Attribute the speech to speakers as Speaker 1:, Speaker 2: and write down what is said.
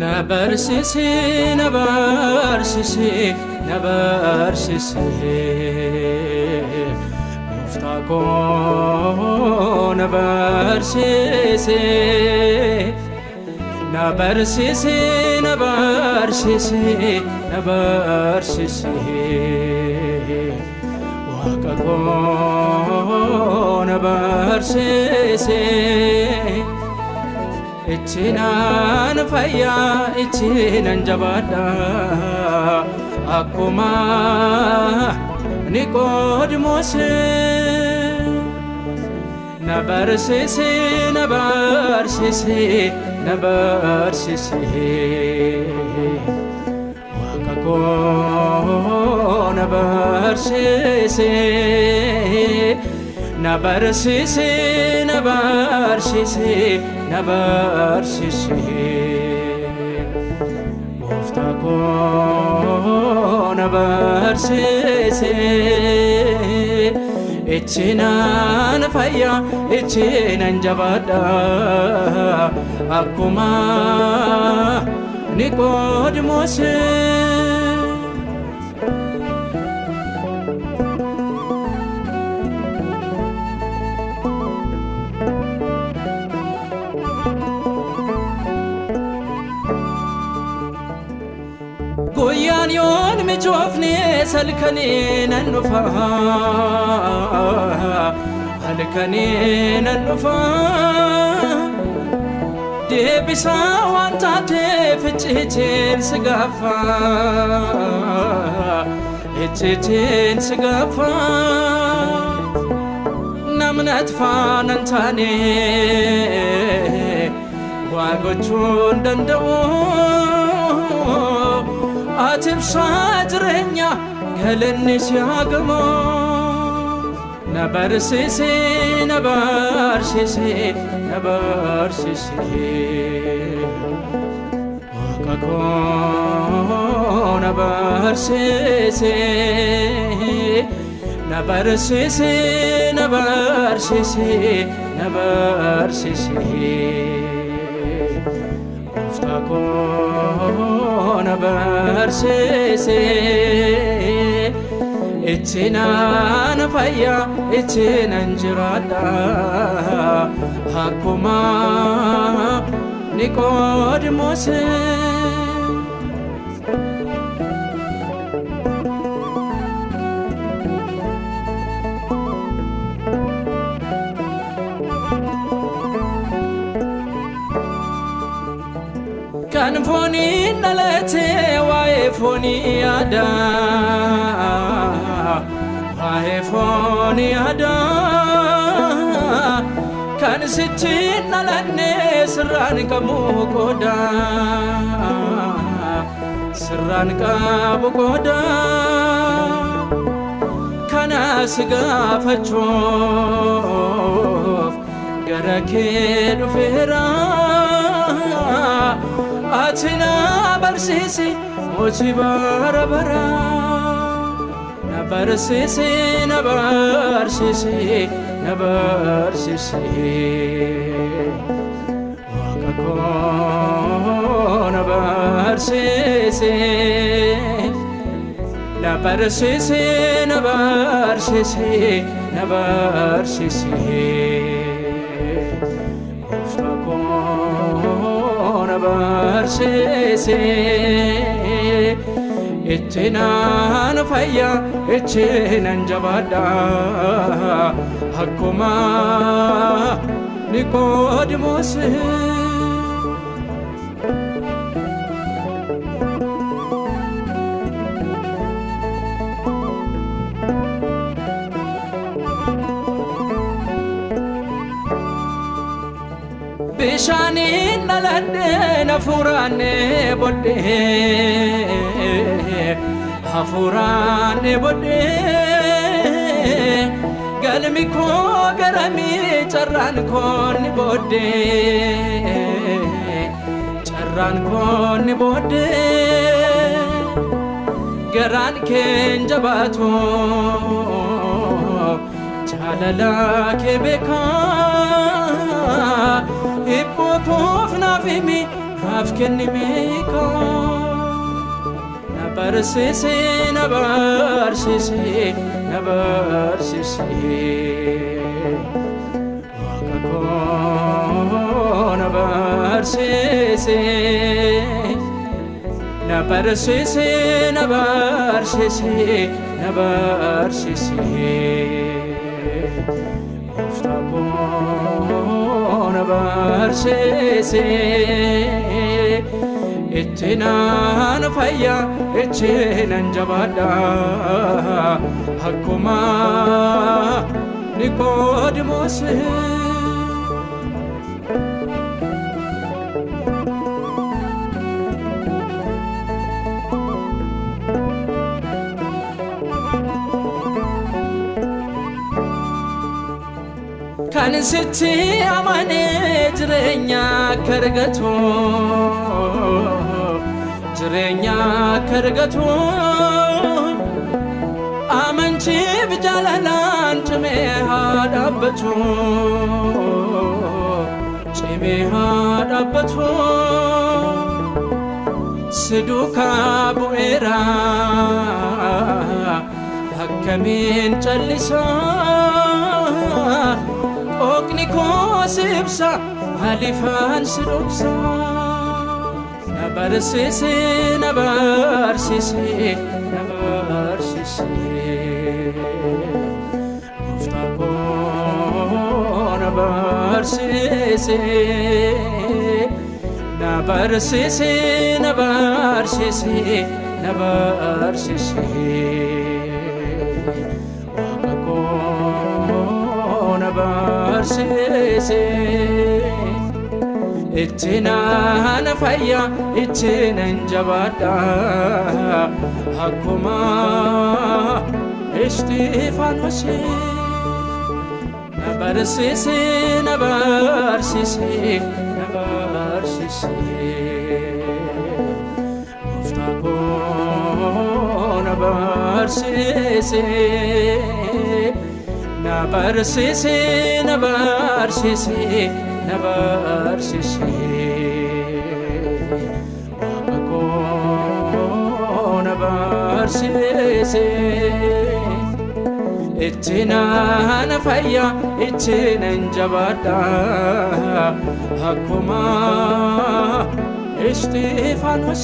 Speaker 1: Nabarsisi, nabarsisi, nabarsisi. Gooftaa koo nabarsisi. Nabarsisi, nabarsisi, nabarsisi. Waaqa koo nabarsisi. Ittiinaan fayyaa ittiinan jabaadha akkuma Niqoodimoos. Na barsiisi, na barsiisi, na barsiisi. Waaqa koo na barsiisi. Na barsiisi, na barsiisi, na barsiisi. Gooftaa koo na barsiisi. Ittiinaan fayyaa ittiinan jabaadha akkuma Niqoodimoos. Guyyaan yoon mijoofne salkanii nan dhufa, halkanii nan dhufa. Deebisaa waan taateef icciitiin si gaafa, icciitiin si gaafa. Namni ati faana hin taane waa gochuu hin danda'u. Ati ibsaa jireenya galanni si haa gamu. Na barsiisi, na barsiisi, na barsiisi. Waaqa koo na barsiisi. Na barsiisi, na barsiisi, na barsiisi. Gooftaa koo na barsiisi. Ittiinaan fayyaa ittiinan jiraadha akkuma Niqoodimoos. Kan fooniin dhalate waa'ee foonii yaada, waa'ee foonii yaada. Kan sittiin dhalanne sirraan qabu qooda, sirraan qabu qooda. Kanas gaafachuuf gara kee dhufeera. Ati na barsiisi mootii bara bara. Na barsiisi, na barsiisi, na barsiisi. Waaqa koo na barsiisi. Na barsiisi, na barsiisi, na barsiisi. Gooftaa koo na barsiisi. Ittiinaan fayyaa ittiinan jabaadha akkuma Niqoodimoos. Bishaaniin dhaladhee na fuuraanee bodhee, Hafuuraan dheebodhee galmi koo garamii carraan koo ni booddee carraan koo ni booddee garaan keen jabaatu jaalala kee beekaa hibboo koof naaf himi naaf kenni meeqaa. Na barsiisi na barsiisi na barsiisi Waaqa koo na barsiisi na barsiisi na barsiisi na barsiisi Gooftaa koo na barsiisi. Itti naan fayya itti nan jabaadha akkuma Niqoodimoos. Kan sitti amanee jireenya akka argatu jireenya akka argatu amantiif jaalalaan cimee haa dhaabbatu cimee haa dhaabbatu si duukaa bu'eera akkamiin callisaa Qooqni koo si ibsa maaliifaan si dhoksa. Na barsiisi na barsiisi na barsiisi Gooftaa koo na barsiisi na barsiisi na barsiisi na barsiisi Waaqa koo na barsiisi. Itti naan fayya itti nan jabaadha akkuma Isxifaanos. Na barsiisi na barsiisi na barsiisi Gooftaa koo na barsiisi na barsiisi na barsiisi na barsiisi Waaqa koo na barsiisi. Itti naan fayya itti nan jabaadha akkuma Isxifaanos.